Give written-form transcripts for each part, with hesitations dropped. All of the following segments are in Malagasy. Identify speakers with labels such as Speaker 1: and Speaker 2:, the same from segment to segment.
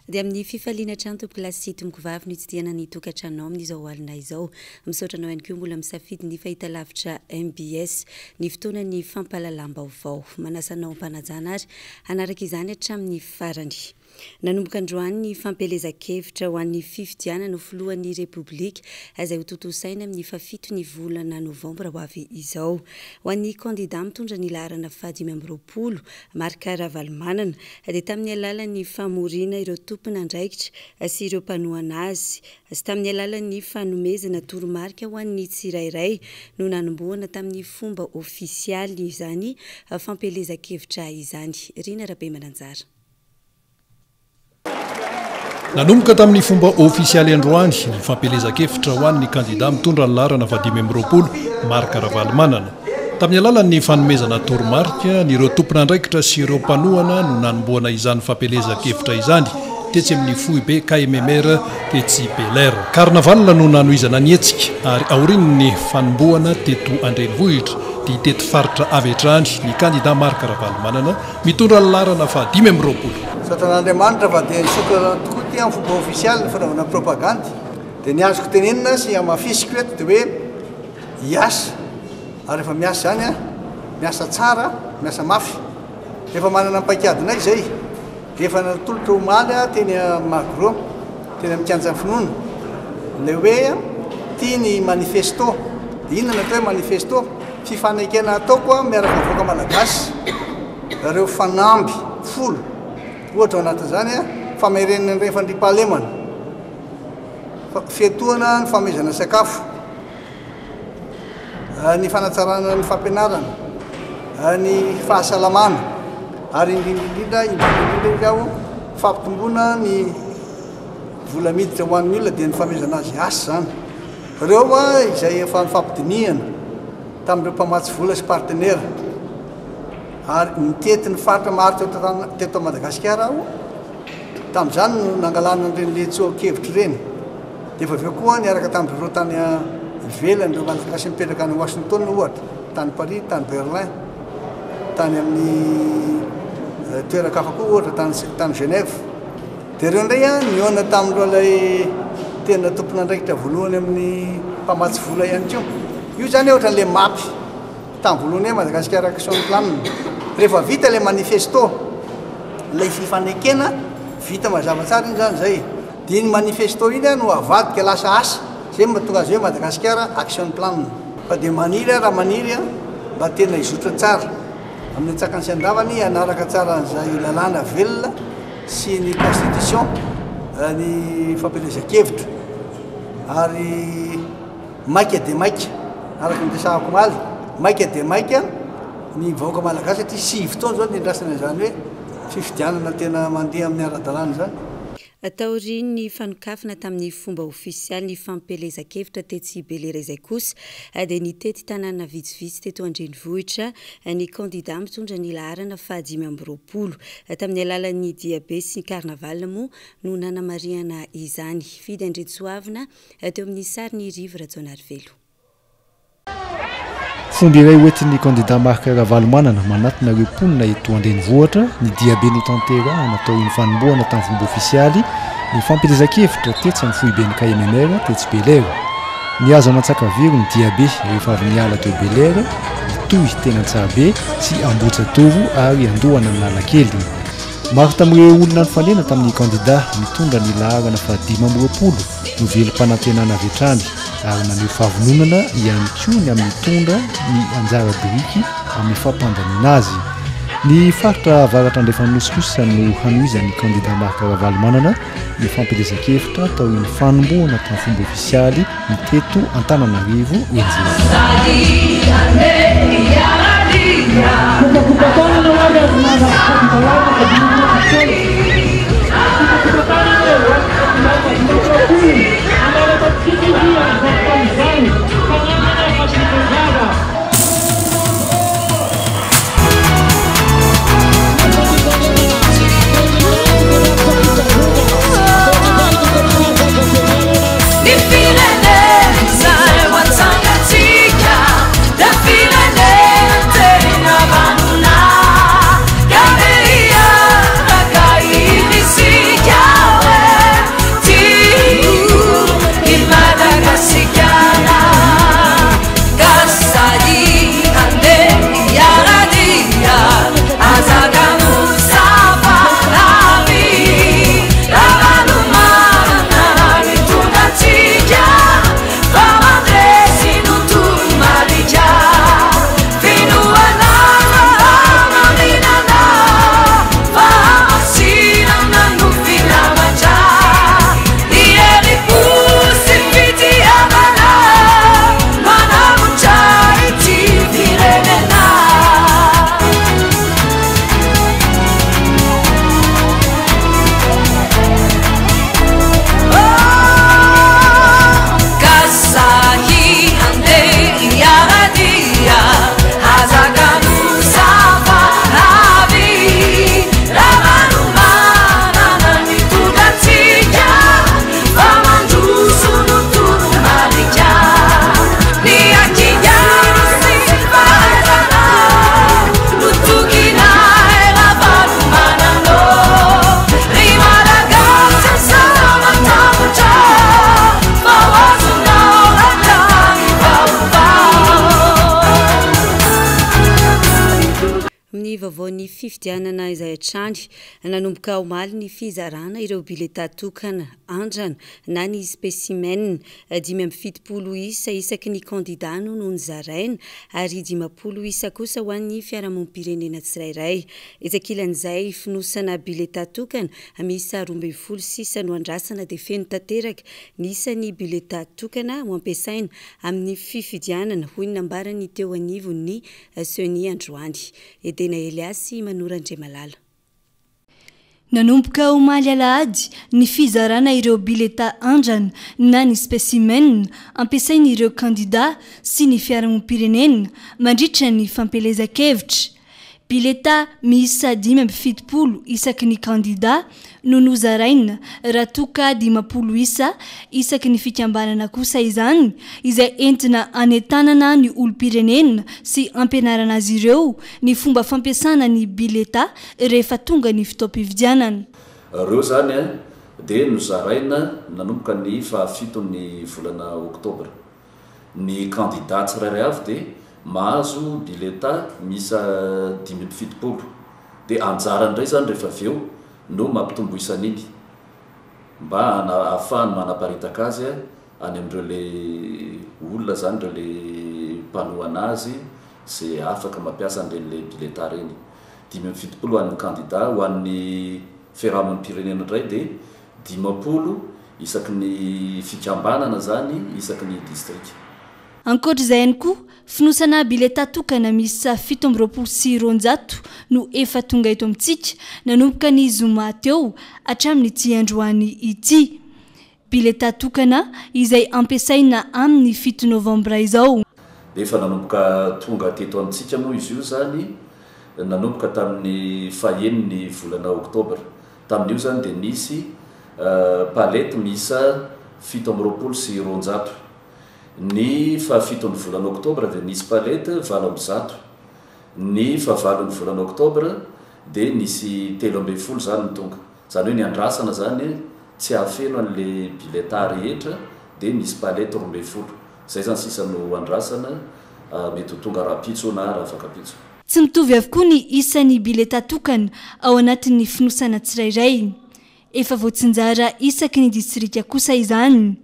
Speaker 1: Dia amin'ny fifaliana hatrany tompokolahy sy tompokovavy no hitsidihana ny tokantranonao amin'izao alina izao. Misaotra anao ihany koa mbola misafidy ny fahitalavitra mbs, ny fotoanan'ny fampahalalam-baovao. Manasa anao am-panajana ary hanaraka izany hatramin'ny farany. Nanomboka androany ny fampielezan-kevitra ho an'ny fifidianana ho filohan'ny Repoblika izay hotontosaina amin'ny fahafito ny volana novambra ho avy izao. Ho an'ny kandidà mitondra ny laharana fahadimy amby 20, Marc Ravalomanana, dia tamin'ny alalan'ny famoriana ireo tompon'andraikitra sy ireo mpanohana azy sy tamin'ny alalan'ny fanomezana toromarika ho an'ny tsirairay no nanombohana tamin'ny fomba ofisialy izany fampielezan-kevitra izany. Rina Rabemananjara.
Speaker 2: Nanomboka tamin'ny fomba ofisialy androany ny fampielezan-kevitra ho an'ny kandida mitondra ny laharana faha-25, Marc Ravalomanana. Tamin'ny alalan'ny fanomezana toromarika an'ireo tompon'andraikitra sy ireo mpanohana no nanombohana izany fampielezan-kevitra izany tetsy amin'ny foibe KMMR tetsy Bel'Air. Carnaval no nanohizana ny hetsika ary aorian'ny fanombohana teto an-drenivohitra dia hitety faritra avy hatrany ny kandida Marc Ravalomanana mitondra ny laharana faha-25.
Speaker 3: Misaotra an'Andriamanitra fa dia nisokatra tokoa ity amin'ny fomba ofisialy ny fanaovana propagandy. Dia ny azoko tenenina sy hamafisiko eto dia hoe hiasa, ary rehefa miasa izany an, miasa tsara, miasa mafy. Efa manana ny paikadinay izay. Efa natolotra omaly teny Magro, teny amin'ny kianjan'ny finoana, ilay hoe ity ny manifesto. Dia inona no atao hoe manifesto? Fifanekena ataoko miaraka amin'ny vahoaka malagasy, ireo fanamby 10, ohatra ao anatin'izany, famerenana ny fandriampahalemana, fiatohana ny fanomezana sakafo, ny fanatsarana ny fampianarana, ny fahasalamana, ary indrindra indrindra, indrindra indrindra hoy aho, fampitomboana ny vola miditra ho an'ny olona dia ny fanomezana azy asa izany. Ireo izay efa nifampidinihana tamin'ireo mpamatsy vola sy partenera ary nitety ny faritra maro teto Madagasikara aho, tamin'izany no nangalana an'ireny letsoa-kevitra ireny. Dia efa avy eo koa niaraka tamin-dry zareo tany ivelany, ireo Malagasy mipetraka any Washington ohatra, tany Paris, tany Berlin, tany amin'ny toeran-kafa koa ohatra tany tany Genève. Dia ireo indray nihaona tamin'ireo ilay tena tompon'andraikitra voalohany amin'ny mpamatsy vola ihany koa. Io izany ohatran'ilay mapy tamin'ny voalohany hoe Madagascar Action Plan. Rehefa vita ilay manifesto, ilay fifanekena, vita mazava tsara iny izany izay. Dia iny manifesto iny no avadika lasa asa, izay no mahatonga azy hoe Madagascar Action Plan. Fa dia maniry aho raha maniry mba tena hizotra tsara amin'ny antsakany sy andavany hanaraka tsara an'izay lalàna velona sy ny constitution ny fampielezan-kevitra ary maika dia maika araka ny resahako omaly, maika dia maika ny vahoaka malagasy satria 9 taona izao no niandrasana izany hoe fifidianana tena mandeha amin'ny ara-dalàna izany.
Speaker 1: Taorian'ny fanokafana tamin'ny fomba ofisialy ny fampielezan-kevitra tetsy Belera izay kosa dia nitety tanàna vitsivitsy teto an-drenivohitra ny kandidà mitondra ny laharana faha-25. Tamin'ny alalan'ny diabe sy ny carnaval moa no nanamarihana izany. Fidy Andriantsoavina teo amin'ny sarin'i Rivo Rajaonarivelo.
Speaker 2: Fomba iray hoentin'ny kandida Marc Ravalomanana manatona ireo mponina eto an-drenivohitra ny diabe notanterahana taorian'ny fanombohana tamin'ny fomba ofisialy ny fampielezan-kevitra tetsy amin'ny foiben'ny KMMR tetsy Bel'Air. Nihazo an'Antsakaviro ny diabe rehefa avy niala teo Bel'Air, nitohy teny Antsahabe sy Ambohijatovo ary Andohan'Analakely. Maro tamin'ireo olona nifanena tamin'ny kandida mitondra ny laharana faha-25 no velom-panantenana avy hatrany ary naneho fahavononana ihany koa ny amin'ny hitondra ny anjara biriky amin'ny fampandaniana azy. Ny faritra avaratra andrefan'ny Nosy kosa no hanohizan'ny kandida Marc Ravalomanana ny fampielezan-kevitra taorian'ny fanombohana tamin'ny fomba ofisialy ny teto Antananarivo renivohitra.
Speaker 1: fifidianana izay hatrany. Nanomboka omaly ny fizarana ireo biletà tokana andrana na ny spécimen. 75 isa isaky ny kandidà no nozaraina ary 50 isa kosa ho an'ny fiarahamonim-pirenena tsirairay. Etsy ankilan'izay, fonosana biletà tokana miisa 12 sisa no andrasana dia feno tanteraka ny isan'ny biletà tokana ho ampiasaina amin'ny fifidianana, hoy ny nambaran'ny teo anivon'ny CENI androany. Edena Eliasy Manoro Andriamalala.
Speaker 4: Nanomboka omaly alahady ny fizarana ireo biletà andrana na ny spécimen ampiasain'ireo kandidà sy ny fiarahamonim-pirenena mandritra ny fampielezan-kevitra. Biletà miisa 75 isaky ny kandidà no nozaraina raha toa ka 50 isa isaky ny fikambanana kosa izany izay entina hanentanana ny olom-pirenena sy hampianarana azy ireo ny fomba fampiasana ny biletà rehefa tonga ny fotoam-pifidianana.
Speaker 5: Ireo izany dia nozaraina nanomboka ny fahafiton'ny volana oktobra. Ny kandidà tsirairay avy dia mahazo biletà miisa 75. Dia anjarany indray izany rehefa avy eo no mampitombo isa an'iny mba ahafahany manaparitaka azy any amin'ireo le olona izany, ireo le mpanohana azy izay afaka mampiasa an'ireny le biletà ireny. 75 ho an'ny kandidà, ho an'ny fiarahamonim-pirenena indray dia 50 isaky ny fikambanana izany isaky ny distrika.
Speaker 4: Ankoatra izay ihany koa, fonosana biletà tokana miisa 227 no efa tonga eto amintsika nanomboka ny zoma teo hatramin'ity androany ity. Biletà tokana izay ampiasaina amin'ny 7 novambra izao.
Speaker 5: Efa nanomboka tonga teto amintsika moa izy io izany nanomboka tamin'ny fahenin'ny volana oktobra. Tamin'io izany dia nisy palette miisa 227. Ny fahafiton'ny volana oktobra dia nisy palette 108. Ny fahavalon'ny volana oktobra dia nisy 13 izany no tonga. Izany hoe ny andrasana izany tsy hahafeno an'ilay biletà rehetra dia nisy palette 12. Izay izany sisa no andrasana, mety ho tonga rahampitso na rahafakampitso.
Speaker 4: Tsy mitovy avokoa ny isan'ny biletà tokana ao anatin'ny fonosana tsirairay. Efa voatsinjara isaky ny distrika kosa izany.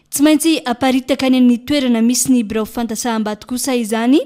Speaker 4: Tsy maintsy aparitaka any amin'ny toerana misy ny birao fandatsaham-bato kosa izany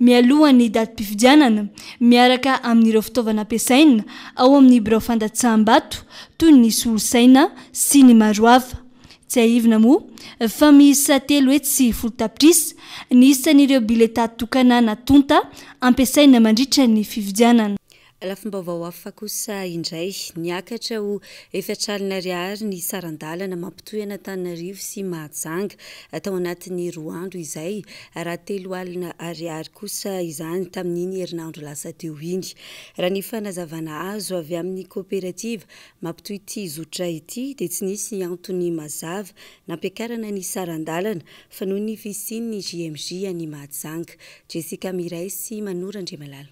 Speaker 4: mialohan'ny datim-pifidianana, miaraka amin'ireo fitaovana ampiasaina ao amin'ny birao fandatsaham-bato toy ny solosaina sy ny maro hafa. Tsiahivina moa fa miisa 310 tapitrisa ny isan'ireo biletà tokana natonta ampiasaina mandritra ny fifidianana.
Speaker 1: Lafim-baovao hafa kosa indray, niakatra ho 40 ariary ny saran-dalana mampitohy an'Antananarivo sy Mahajanga tao anatin'ny 2 andro izay, raha 30 ariary kosa izany tamin'iny herinandro lasa teo iny. Raha ny fanazavana azo avy amin'ny kaoperativa mampitohy ity zotra ity dia tsy nisy antony mazava nampiakarana ny saran-dalana fa noho ny fisian'ny JMJ any Mahajanga. Jessica Miray sy Manoro Andriamalala.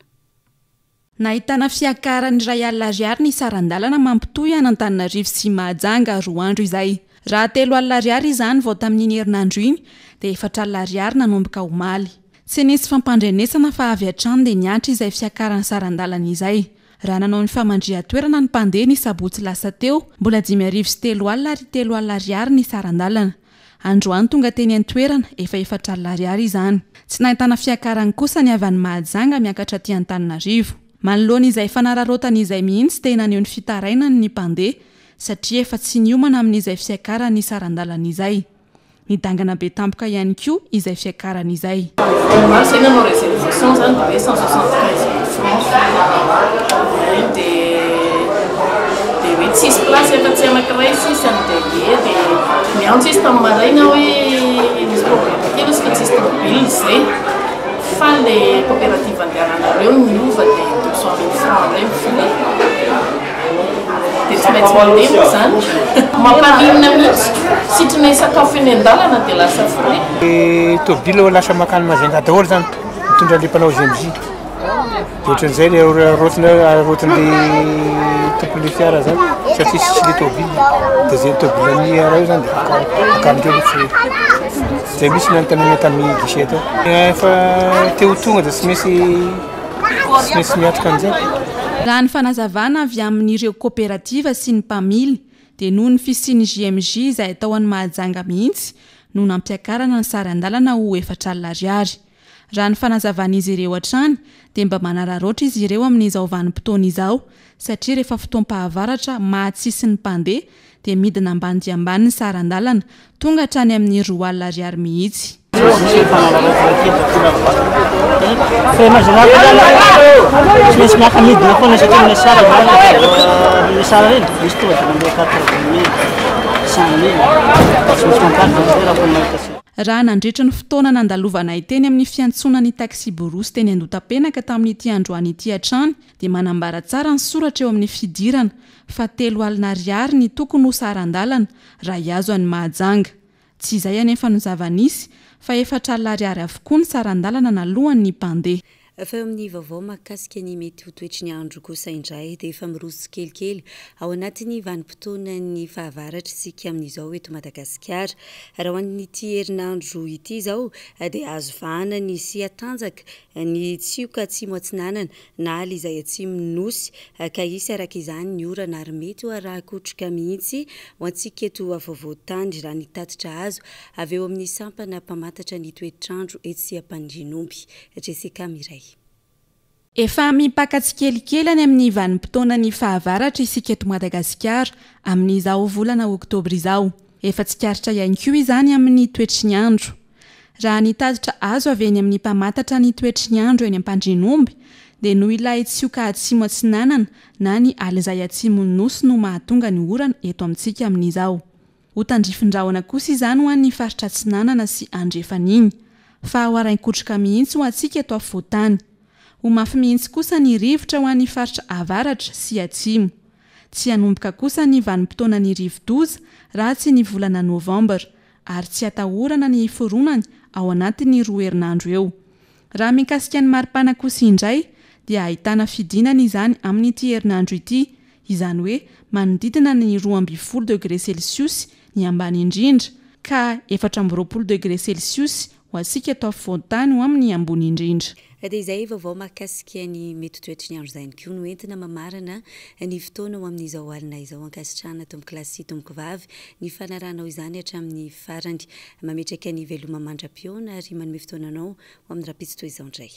Speaker 6: Nahitana fiakaran'ny 1000 ariary ny saran-dalana mampitohy an'Antananarivo sy Mahajanga 2 andro izay. Raha 30 ariary izany vao tamin'iny herinandro iny dia 40 ariary nanomboka omaly. Tsy nisy fampandrenesana fa avy hatrany dia niantra izay fiakaran'ny saran-dalana izay. Raha nanao ny famandrihan-toerana ny mpandeha ny sabotsy lasa teo, mbola 530 ary 30 ariary ny saran-dalana. Androany tonga teny an-toerana, efa 40 ariary izany. Tsy nahitana fiakarany kosa ny avy any Mahajanga miakatra aty Antananarivo. Manoloana izay fanararaotana izay mihitsy dia naneho ny fitarainany ny mpandeha satria efa tsy niomana amin'izay fiakaran'ny saran-dalana izay. Nidangana be tampoka ihany koa izay fiakarana izay.
Speaker 7: Omaly izay nanao réservation izany dia hoe 175 mille francs dia dia hoe tsisy place efa tsy anankiray sisa ny dia dia niantso izy tamin'ny maraina hoe misy problème kely izy fa tsisy tomobile izay fa le coopérative andehananareo niova dia 200 mille francs indray ny vola dia tsy maintsy mandeha moa izany. Mampaninona mihitsy. Sitrinay sakafo eny an-dalana dia lasa frais.
Speaker 8: Ny tôbila lasa mankany Majunga daholo izany mitondra le mpanao GMJ. Dia ohatran'izay le araraotina araraotin'le tompon'le fiara zany satria tsisy le tôbila. Dia zay tôbila ny ara io zany dia akarindreo le frais. Zay mihitsy no nanontaniana tamin'ny guichet tao. Efa te ho tonga dia tsy maintsy tsy maintsy miatrika an'izay.
Speaker 6: Raha ny fanazavana avy amin'ireo koperativa sy ny mpamily dia noho ny fisian'ny JMJ izay atao any Mahajanga mihitsy no nampiakarana ny saran-dalana ho 40 ariary. Raha ny fanazavan'izy ireo hatrany dia mba manararaotra izy ireo amin'izao vanim-potoana izao satria rehefa fotoam-pahavaratra mahatsisy ny mpandeha dia midina ambany dia ambany ny saran-dalana, tonga hatrany amin'ny 20 ariary mihitsy. Raha nandritra ny fotoana nandalovanay teny amin'ny fiantsonan'ny taksiborosy teny Andotapenaka tamin'ity androany ity hatrany dia manambara tsara ny soratra eo amin'ny fidirana fa 30 ariary ny tokony ho saran-dalana raha hihazo an'i Mahajanga. Tsy izay anefa no zava-nisy fa 40 ariary avokoa ny saran-dalana naloan'ny mpandeha.
Speaker 1: Fa eo amin'ny vaovao mahakasika ny mety ho toetry ny andro kosa indray dia efa miroso tsikelikely ao anatin'ny vanim-potoanan'ny fahavaratra isika amin'izao eto Madagasikara. Raha ho an'ity herinandro ity izao dia azo vahana ny sy hatanjaka ny tsioka atsimo atsinanana na ala izay atsimon'ny Nosy ka hisy araka izany ny orana ary mety ho arahin-kotroka mihitsy ho antsika eto afovoan-tany raha ny tatitra azo avy eo amin'ny sampana mpamantatra ny toetr'andro etsy Ampandrianomby. Jessica Miray.
Speaker 6: Efa mipaka tsikelikely any amin'ny vanim-potoanan'ny fahavaratra isika eto Madagasikara amin'izao volana oktobra izao. Efa tsikaritra ihany koa izany amin'ny toetry ny andro. Raha ny tatitra azo avy eny amin'ny mpamantatra ny toetry ny andro eny Ampandrianomby dia noho ilay tsioka atsimo atsinanana na ny alizay atsimon'ny Nosy no mahatonga ny orana eto amintsika amin'izao. Ho tandrifin-drahona kosa izany ho an'ny faritra atsinanana sy andrefana iny. Fa ho arahin-kotroka mihitsy ho antsika eto afovoan-tany. Ho mafy mihitsy kosa ny rivotra ho an'ny faritra avaratra sy atsimo. Tsy hanomboka kosa ny vanim-potoanan'ny rivo-doza raha tsy ny volana novambra, ary tsy atahorana ny hiforonany ao anatin'ny roa herinandro eo. Raha mikasika ny maripana kosa indray dia ahitana fidinana izany amin'ity herinandro ity, izany hoe manodidina ny 12 degre selisiosy ny ambany indrindra, ka 24 degre selisiosy ho antsika eto afovoan-tany ho amin'ny ambony indrindra.
Speaker 1: Dia izay vaovao mahakasika ny mety toetry ny andro izay ihany koa no entina mamarana ny fotoana ho amin'izao alina izao. Ankasitrahana tompokolahy sy tompokovavy ny fanarahanao izany hatramin'ny farany. Mametraka ny veloma mandra-pihaona ary manome fotoana anao ho amin'ny rahampitso toy izao indray.